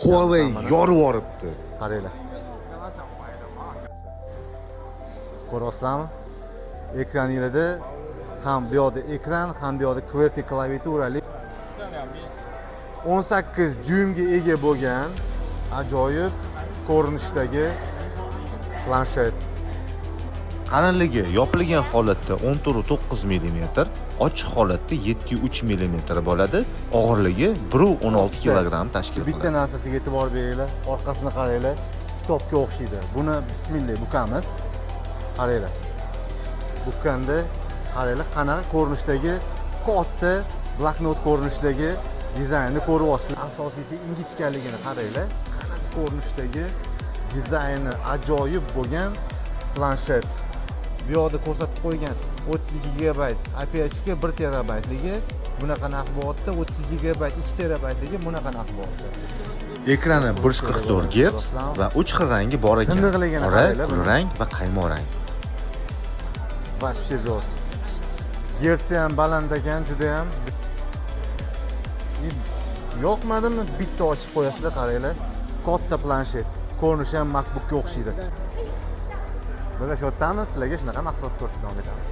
Ochamiz Huawei hammani. Yorib yuboribdi. Qaranglar. Ko'ryapsizlarmi? Ekraninglarda ham bu yoqda ekran, ham bu yoqda QWERTY klaviaturali 18 dyuymga ega bo'lgan ajoyib ko'rinishdagi planshet. Qalinligi yopilgan holatda 14,9 mm, ochiq holatda 7,3 mm bo'ladi. Og'irligi 1,16 kg tashkil Bitta qiladi. Narasasiga e'tibor beringlar, orqasini qaranglar, kitobga o'xshaydi. Buni bismillah bukamiz. Qaranglar. Bukkanda qaranglar, qanaqa ko'rinishdagi katta bloknot ko'rinishidagi dizaynni ko'ryapsizlar. Asosiysi ingichkaligini qaranglar. Qanaqa ko'rinishdagi dizayni ajoyib bo'lgan planshet. Bu yoqda ko'rsatib qo'ygan 32 gigabayt оперативка 1 terabaytligi bunaqa narx bo'lyapti, 32 gigabayt 2 terabaytligi bunaqa narx bo'lyapti. Ekrani 144 Hz va 3 xil rangi bor ekan. Tiniqligini Qora, qaranglar buni. Kulrang va qaymoq rang. Вообще zo'r. Gertsi ham baland ekan judayam. И yoqmadimi, bitta ochib qo'yasizlar, qaranglar. Katta planshet. Ko'rinishi ham MacBookga o'xshaydi. Mana shu yerdamiz, sizlarga shunaqa mahsulot ko'rishni davom etamiz.